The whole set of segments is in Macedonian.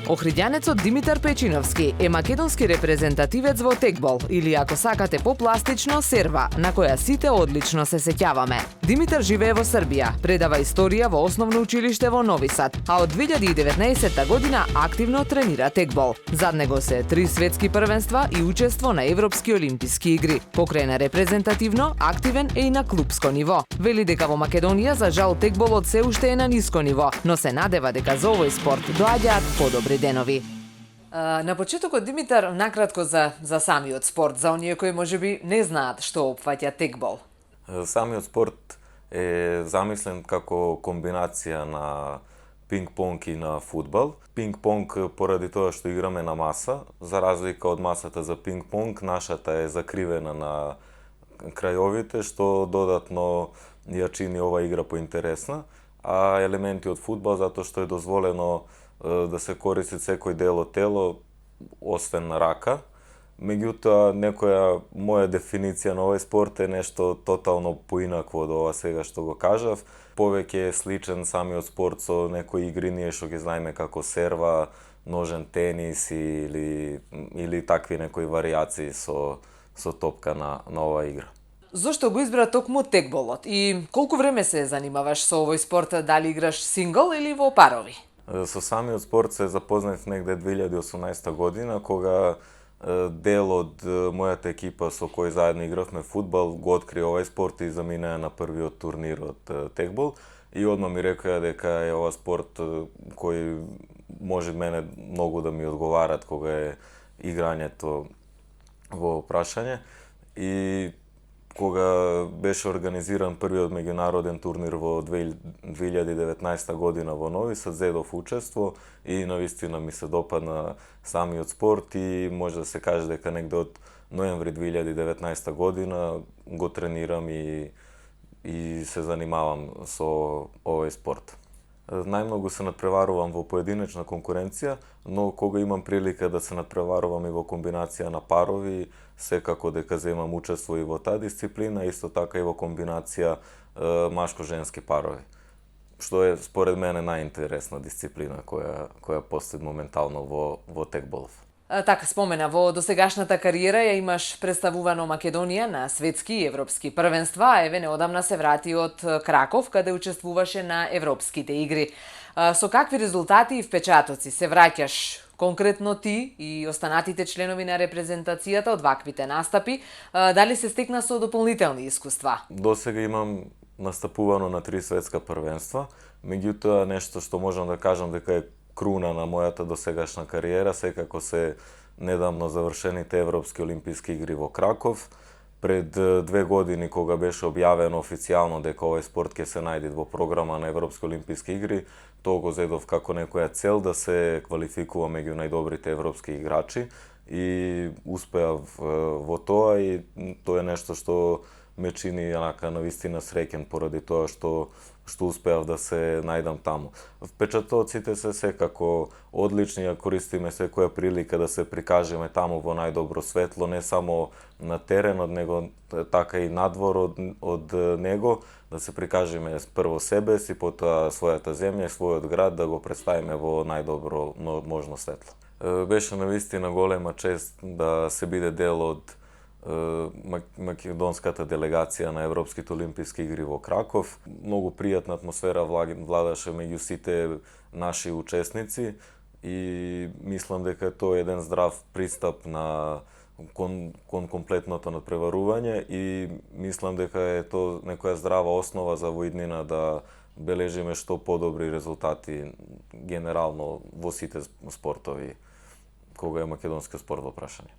Охриѓанецот Димитар Печиновски е македонски репрезентативец во текбол, или ако сакате попластично, серва, на која сите одлично се сеќаваме. Димитар живее во Србија, предава историја во основно училиште во Нови Сад, а од 2019 година активно тренира текбол. Зад него се 3 светски првенства и учество на Европски олимписки игри. Покрена репрезентативно, активен е и на клупско ниво. Вели дека во Македонија за жал текболот се уште е на ниско ниво, но се надева дека за овој спорт доаѓаат подобри денови. На почетокот, Димитар, накратко за самиот спорт, за оние кои можеби не знаат што опфаќа текбол. Самиот спорт е замислен како комбинација на пинг-понг и на фудбал. Пинг-понг поради тоа што играме на маса, за разлика од масата за пинг-понг, нашата е закривена на крајовите, што додатно ја чини ова игра поинтересна, а елементи од фудбал затоа што е дозволено да се користи секој дел од тело, освен на рака. Меѓутоа, некоја моја дефиниција на овој спорт е нешто тотално поинакво од ова сега што го кажав. Повеќе е сличен самиот спорт со некои игри ние што ги знаеме како серва, ножен тенис или такви некои варијации со топка на оваа игра. Зошто го избра токму текболот и колку време се занимаваш со овој спорт, дали играш сингл или во парови? Со самиот спорт се запознав негде 2018 година, кога дел од мојата екипа со кој заедно игравме фудбал го откри овој спорт и заминаа на првиот турнир од текбол и одма ми рекоа дека е ова спорт кој може мене многу да ми одговарат кога е играњето во прашање и кога беше организиран првиот меѓународен турнир во 2019 година во Нови Сад, зедов учество и навистина ми се допадна самиот спорт и може да се каже дека негде од ноември 2019 година го тренирам и се занимавам со овој спорт. Најмногу се надпреварувам во поединечна конкуренција, но кога имам прилика да се надпреварувам и во комбинација на парови, секако дека земам учество и во таа дисциплина, исто така и во комбинација машко-женски парови, што е според мене најинтересна дисциплина која постои моментално во текболов. Така спомена, во досегашната кариера ја имаш представувано Македонија на светски и европски првенства, а еве неодамна се врати од Краков, каде учествуваше на европските игри. Со какви резултати и впечатоци се враќаш конкретно ти и останатите членови на репрезентацијата од ваквите настапи? Дали се стекна со дополнителни искуства? Досега имам настапувано на 3 светска првенства, меѓутоа нешто што можам да кажам дека е круна на мојата досегашна кариера, секако се недавно завршените Европски олимписки игри во Краков. Пред 2 години, кога беше објавено официјално дека овој спорт ќе се најде во програма на Европски олимписки игри, тоа го зедов како некоја цел да се квалификува меѓу најдобрите европски играчи и успеав во тоа и тоа е нешто што ме чини навистина среќен поради тоа што успеав да се најдам таму. Впечатоците се секако одлични, ја користиме секоја прилика да се прикажеме таму во најдобро светло, не само на теренот, него така и надвор од него, да се прикажеме прво себе си, потоа својата земја, својот град, да го представиме во најдобро можно светло. Беше навистина голема чест да се биде дел од македонската делегација на Европските олимписки игри во Краков. Многу пријатна атмосфера владаше меѓу сите наши учесници и мислам дека тоа е еден здрав пристап кон комплетното надпреварување и мислам дека е тоа некоја здрава основа за во иднина да бележиме што подобри резултати генерално во сите спортови кога е македонски спорт во прашање.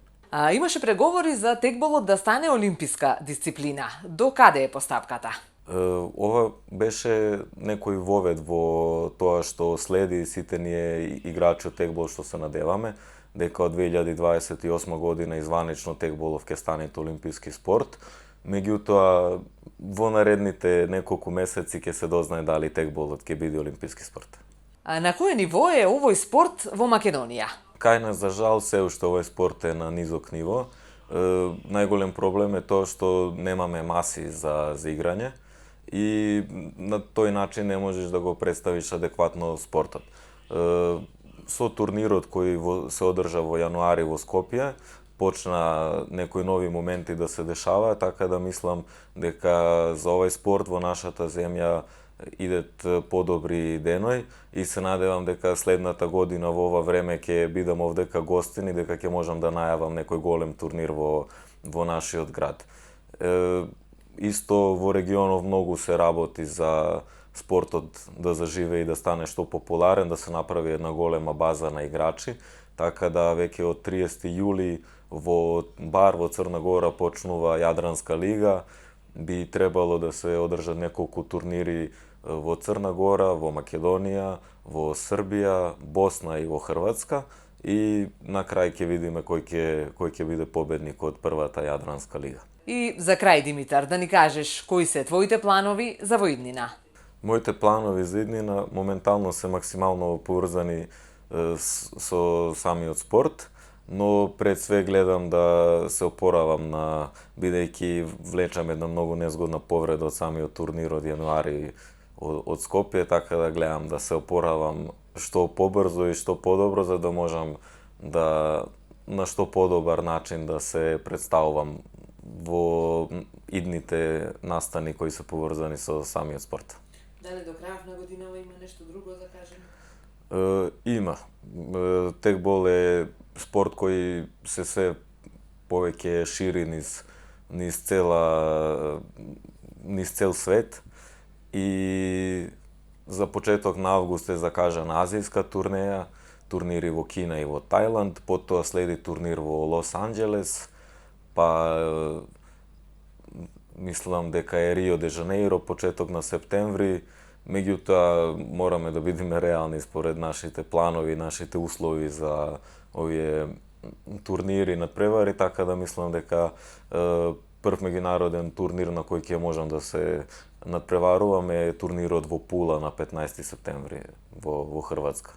Имаше преговори за текболот да стане олимписка дисциплина. До каде е постапката? Ова беше некој вовед во тоа што следи сите ние играчи од текбол што се надеваме, дека од 2028 година изванично текболов ќе стане олимписки спорт. Меѓутоа, во наредните неколку месеци ќе се дознае дали текболот ќе биде олимписки спорт. На кој ниво е овој спорт во Македонија? Кај нас, за жал, се уште овој спорт е на низок ниво. Најголем проблем е тоа што немаме маси за играње и на тој начин не можеш да го представиш адекватно спортот. со турнирот кој се одржа во јануари во Скопје, почна некои нови моменти да се дешаваат, така да мислам дека за овој спорт во нашата земја идет подобри деној и се надевам дека следната година во ова време ќе бидам овдека гостин и дека ќе можам да најавам некој голем турнир во нашиот град. Исто во регионов многу се работи за спортот да заживее и да стане што популарен, да се направи една голема база на играчи, така да веќе од 30 јули во Бар во Црна Гора почнува Јадранска лига. Би требало да се одржат неколку турнири во Црна Гора, во Македонија, во Србија, Босна и во Хрватска и на крај ќе видиме кој ќе биде победник од првата Јадранска лига. И за крај, Димитар, да ни кажеш кои се твоите планови за во иднина? Моите планови за иднина моментално се максимално поврзани со самиот спорт, но пред све гледам да се опоравам бидејќи влечам една многу незгодна повреда од самиот турнир од јануари од Скопје, така да гледам да се опоравам што побрзо и што подобро за да можам да на што подобар начин да се представувам во идните настани кои се поврзани со самиот спорт. Дали до крајот на годинава има нешто друго да кажем? Има. Текбол е спорт кој се повеќе шири низ цел свет и за почеток на август е закажана азијска турнеја, турнири во Кина и во Тајланд, потоа следи турнир во Лос Анџелес, па мислам дека е Рио де Жанеиро почеток на септември. Меѓутоа мораме да бидеме реални според нашите планови, нашите услови за овие турнири надпревари, така да мислам дека прв меѓународен турнир на кој ќе можам да се надпреварувам е турнирот во Пула на 15 септември во Хрватска.